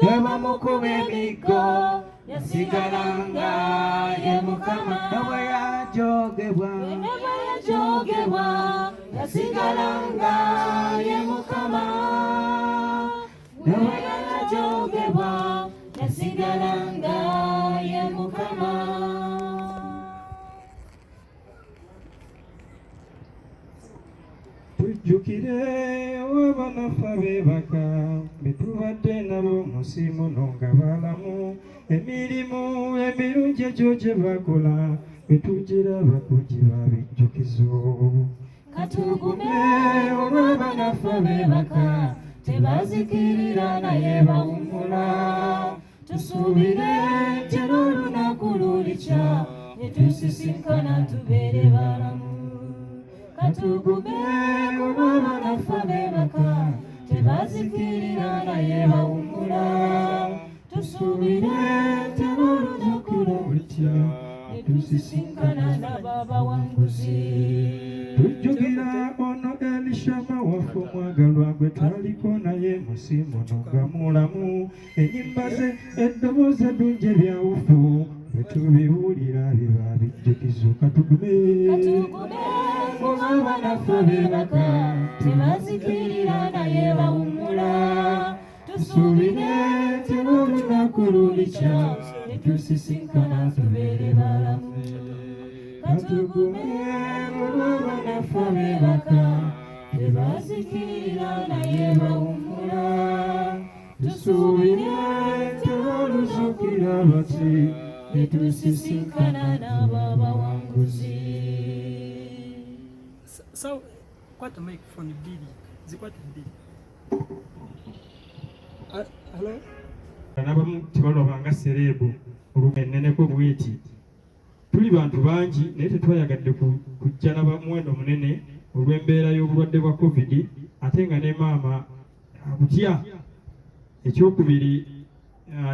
Ne bamukuba emiggo, yasigala nga ye Mukama. Ne bwe yajogebwa, Ne bwe yajogebwa, yasigala nga ye Mukama. Ne bwe yajogebwa, yasigala nga ye Mukama. Tujjukire abanafu abeebaka be tubadde nabo mu nsi muno nga balamu, emirimu emirungi egyo gye bakola bwe tugiraba kugiba bijjukizo. Katugume olw'abanafu abeebaka, tebazikirira naye bawummula. Tusuubire nti era olunaku lulikya ne tusisinkana tubeere balamu. Katugume olw'abanafu abeebaka, tebazikirira naye bawummula. Tusuubire nti era olunaku lulikya ne tusisinkana nabo abawanguzi. Tujjukira ono Elishama waffe omwagalwa gwe twaliko naye mu nsi muno nga mulamu, ennyimba ze eddoboozi eddungi ebyawufu bwe tubiwulira biba bijjukizo. Katugume Katugume olw'abanafu abeebaka, tebazikirira naye bawummula. Tusuubire nti olunaku lulikya ne tusisinkana tubeere balamu. Katugume olw'abanafu abeebaka, tebazikirira naye bawummula. Tusuubire nti oluzukira bati ne tusisinkana nabo abawanguzi. So, kwata microphone bbiri, zikwate bbiri. Ah, hello? N'abamu tebalwabanga sereebu oluneneko bweti. Tuli bantu bangi naye tetwayagadde kujja na muwendo munene olw'embeera y'obulwadde bwa COVID, ate nga ne maama abutya. Ekyokubiri,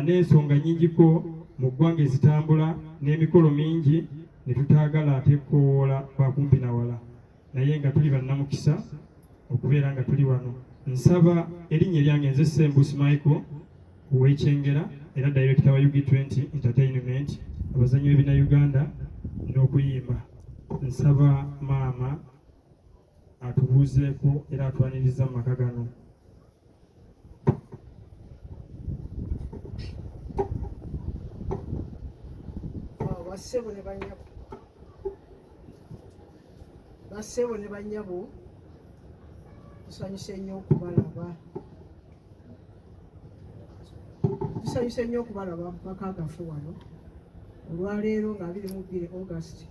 n'ensonga nnyingiko mu ggwanga ezitambula n'emikolo mingi ne tutaagala ate kukowoola bakumpi na wala, naye nga tuli bannamukisa okubeera nga tuli wano. Nsaba erinnya eryange nze Ssembuusi Michael ow'Ekyengera, era director wa UG20 Entertainment, abazannyi b'ebinnauganda n'okuyimba. Nsaba maama atubuuzeeko era atwaniriza mu maka gano. Bassebo ne bannyabo, bassebo ne bannyabo, tusanyuse nnyo okubalaba, tusanyuse nnyo okubalaba mu maka gaffe wano olwaleero nga 22 August.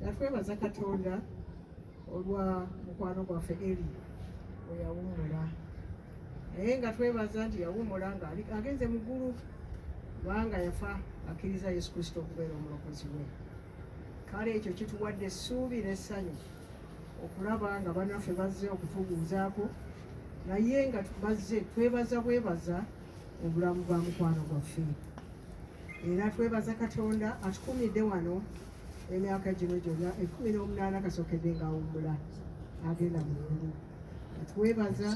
Era twebaza Katonda olwa mukwano gwaffe Eli bwe yawummula, naye nga twebaza nti yawummula nga agenze mu ggulu, kubanga yafa akkiriza Yesu Kristo okubeera omulokozi we. Kale ekyo kituwadde essuubi n'essanyu okulaba nga bannaffe bazze okutubuuzaako, naye nga bazze twebaza bwebaza obulamu bwa mukwano gwaffe. Era twebaza Katonda atukuumidde wano emyaka gino gyonna 18 kasookedde ng'awummula agenda mu ggulu. Twebaza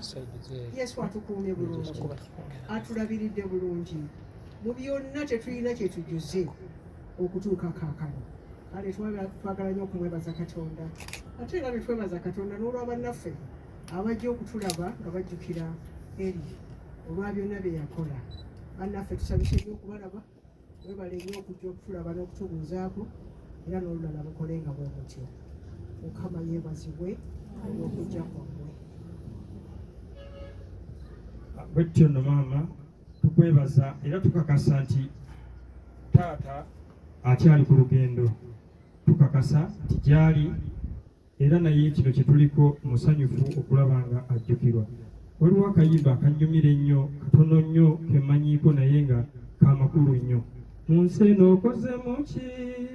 Yesu atukuumye bulungi, atulabiridde bulungi mu byonna, tetulina kye tujuze okutuuka kaakano. Kale twagala nnyo okumwebaza Katonda, ate era ne twebaza Katonda n'olwa bannaffe abajja okutulaba nga bajjukira Eri olwa byonna bye yakola. Bannaffe, tusanyuse nnyo okubalaba, webale nnyo okujja okutulaba n'okutubuuzaako, era n'olulala mukole nga bwe mutyo. Mukama yeebazibwe olw'okujja kwammwe. Bwe tutyo nno maama tukwebaza, era tukakasa nti taata akyali ku lugendo, tukakasa nti gyali, era naye kino kye tuliko musanyufu okulaba nga ajjukirwa. Waliwo akayimba akannyumira ennyo, katono nnyo kemmanyiiko naye nga kamakulu nnyo. Mu nsi eno okozemu ki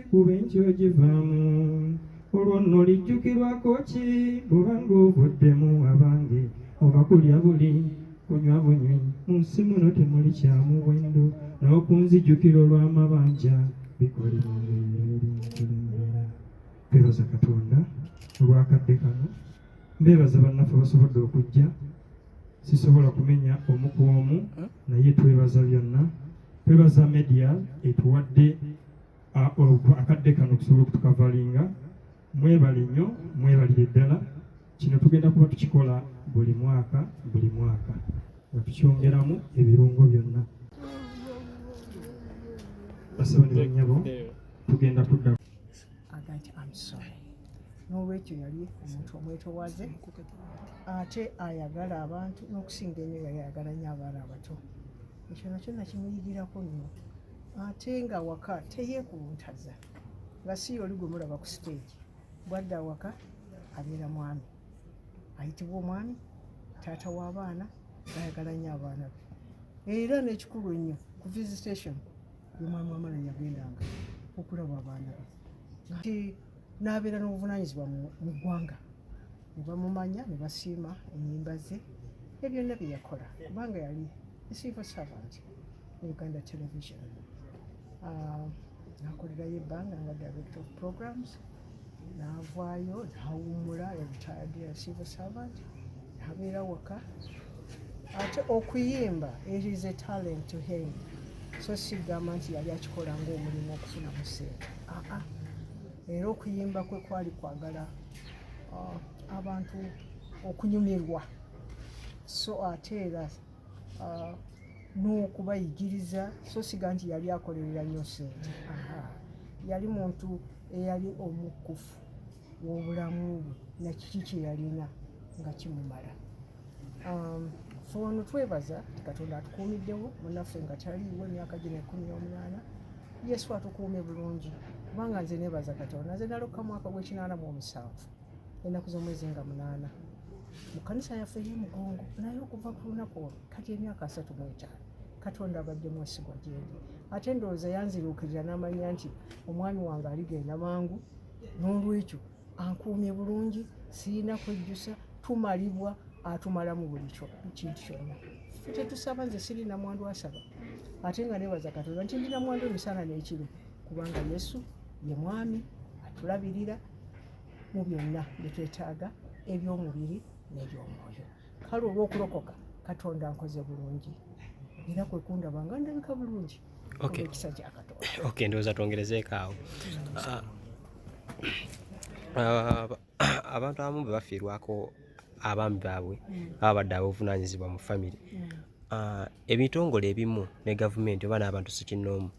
kuba enkya ogivaamu, olwo nno lijjukirwako ki bw'oba ng'ovuddemu? Abange, oba kulya buli kunywa bunywi, mu nsi muno temuli kya muwendo, n'okunzijukira olw'amabanja bikolebwa erinkulembera. Twebaza Katonda olw'akadde kano. Mbeebaza bannaffe basobodde okujja. Sisobola kumenya omu ku omu, naye twebaza byonna. Twebaza media etuwadde akadde kano okusobola okutukavalinga. Mwebale nnyo, mwebalire ddala. Kino tugenda kuba tukikola buli mwaka, buli mwaka, nga tukyongeramu ebirungo byonna. Basebo ne bannyabo, tugenda kudda. Aga nti am sorry. N'olwekyo yali omuntu omwetowaze ate ayagala abantu, n'okusinga ennyo yali ayagala nnyo abaana abato. Ekyo nakyo nakimuyigirako nnyo. Ate nga waka teyeekuluntaza, nga si y'oli gwe mulaba ku siteegi. Bwadda awaka abeera mwami, ayitibwa omwami, taata w'abaana, ng'ayagala nnyo abaana be. Era n'ekikulu ennyo, ku visitation ye mwami Wamala yagendanga okulaba abaana be, nti n'abeera n'obuvunaanyizibwa mu ggwanga, ne bamumanya ne basiima ennyimba ze ne byonna bye yakola, kubanga yali civil servant mu Uganda Television. N'akolerayo ebbanga nga director of programs, n'avaayo n'awummula, retired civil servant, n'abeera waka. Ate okuyimba, it is a talent to him, so sigamba nti yali akikola ng'omulimu okufunamu ssente. Aa, era okuyimba kwe kwali kwagala abantu okunyumirwa, so ate era n'okubayigiriza, so siga nti yali akolerera nnyo ssente. Aha, yali muntu eyali omukkufu w'obulamu bwe nakiki kye yalina nga kimumala. Ffe wano twebaza nti Katonda atukuumiddewo munnaffe nga taliiwo emyaka gino 18. Yesu atukuumye bulungi, kubanga nze neebaza Katonda. Nze nalokka mwaka gw'e87, ennaku z'omwezi nga 8, mu kkanisa yaffe ey'Emugongo. Naye okuva ku lunaku olwo kati emyaka 35, Katonda abadde mwesigwa gyendi. Ate ndowooza yanziruukirira n'amanya nti omwami wange aligenda mangu, n'olwekyo ankuumye bulungi, sirina kwejjusa. Tumalibwa, atumalamu buli kintu kyonna. Ffe tetusaba, nze siri namwandu asaba, ate nga nebaza Katonda nti ndi namwandu emisana n'ekiro, kubanga Yesu ye mwami atulabirira mu byonna bye twetaaga, eby'omubiri n'eby'omwoyo. Kale olw'okulokoka, Katonda nkoze bulungi, era kwe kundaba nga ndabika bulungi olw'ekisa kya Katonda. Okay, ndowooza twongerezeeko awo. Abantu abamu bwe bafiirwako abaami baabwe, baba badde abobuvunaanyizibwa mu famire, ebitongole ebimu ne gavumenti oba n'abantu ssekinnoomu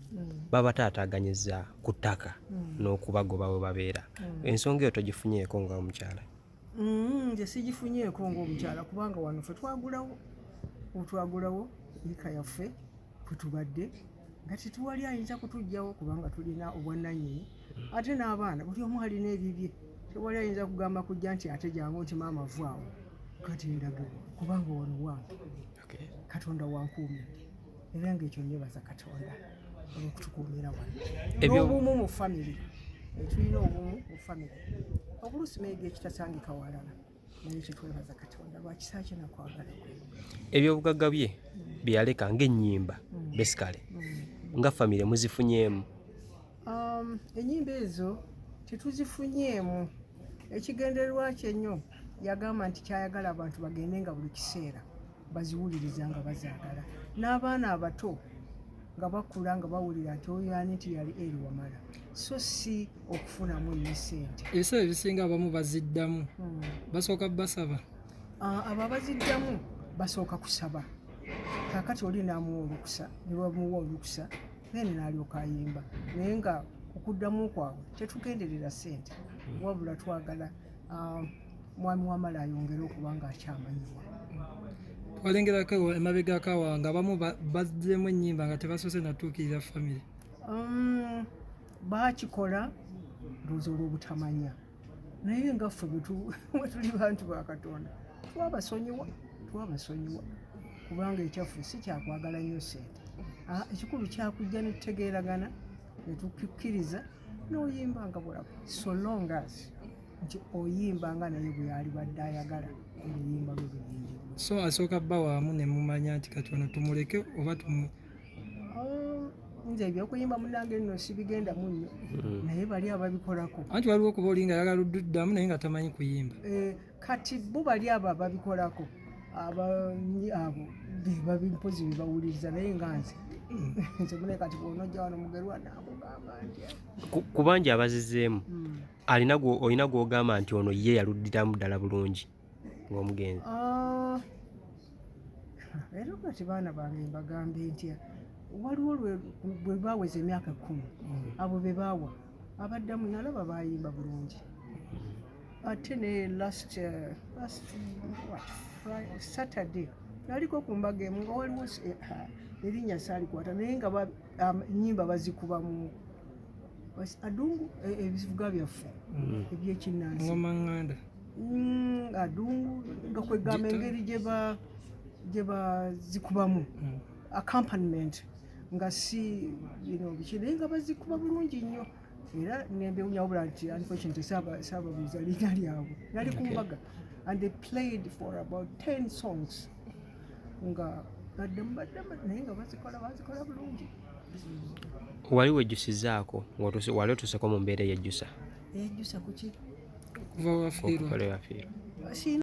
babataataaganyiza ku ttaka n'okubagoba we babeera. Ensonga eyo togifunyeeko nga omukyala? Nze sigifunyeeko ng'omukyala, kubanga wano ffe twagulawo, otwagulawo yiika yaffe kwe tubadde nga tetuwali ayinza kutuggyawo, kubanga tulina obwannannyini. Ate n'abaana buli omu alina ebibye, tewali ayinza kugamba kujja nti ate jangu nti maama vaawo kati ndage, kubanga wano wange. Katonda wankuumidde, era ng'ekyo nebaza Katonda olw'okutukuumira wano n'obumu mu famire. Tulina obumu mu famire, obulusi maybe ekitasangika walala, naye kyetwebaza Katonda lwakisa kye nakwagala kwe. Ebyobugagga bye bye yaleka ng'ennyimba, basically nga famire muzifunyeemu? Ennyimba ezo tetuzifunyeemu. Ekigendererwa kye ennyo, yagamba nti kyayagala abantu bagende nga buli kiseera baziwuliriza nga bazaagala, n'abaana abato nga bakula nga bawulira nti oyo ani, nti yali Eri Wamala, so si okufunamu nnyo ssente. Ebiseera ebisinga abamu baziddamu, basooka basaba. Abo abaziddamu basooka kusaba. Kaakati oli n'amuwa olukusa, ne bamuwa olukusa, then n'alyoka ayimba. Naye nga okuddamu kwabwe tetugenderera ssente, wabula twagala mwami Wamala ayongere okuba nga akyamanyibwa. Twalengerako emabegako awo nga abamu bazzeemu ennyimba nga tebasoose natuukirira famire. Baakikola ndowooza olw'obutamanya, naye nga ffe bwe tuli bantu ba Katonda, twabasonyiwa, twabasonyiwa, kubanga ekyaffe si kyakwagala nnyo ssente. Ekikulu kyakujja ne tutegeeragana ne tukkiriza n'oyimba nga bwolaba, so long as nti oyimba nga naye bwe yalibadde ayagala oluyimba lwe luyimbibwe. So asooka bba waamu ne mumanya nti kati ono tumuleke oba tumu Nze ebyokuyimba munange nno sibigendamu nnyo, naye bali ababikolako. Anti waliwo okuba oli nga ayagala odduddamu naye nga tamanyi kuyimba. Kati bo bali abo ababikolako. Abanyi abo bebabimpozi bebawuliriza, naye nga nze nze mune kati bwonojja wano Mugerwa nakugamba ntya? Ku bangi abazizeemu, alina olina gw'ogamba nti ono ye yaluddiramu ddala bulungi ng'omugenzi? Ah, era kati baana bange mbagambe ntya? Waliwo bwe baweza emyaka 10, abo be baawa abaddamu, nalaba bayimba bulungi. Ate ne last what, Friday, Saturday naliko ku mbaga emu nga waliwo erinnya saalikwata, naye nga ennyimba bazikuba mu adungu, ebivuga byaffe ebyekinnansi. Ngoma ŋŋanda. Adungu nga kwegamba Guitar. engeri gye bazikubamu accompaniment nga si bino biki, naye nga bazikuba bulungi nnyo, era nembewunya wabula nti unfortunately saababuuza linnya lyabwe. Nali ku mbaga and they played for about 10 songs nga baddamu baddamu, naye nga bazikola bulungi. Wali wejjusizaako wali otuuseko mu mbeera eyejjusa? Eyejjusa kuki? Kuva wafiirwa. Okukola wafiirwa. Siina.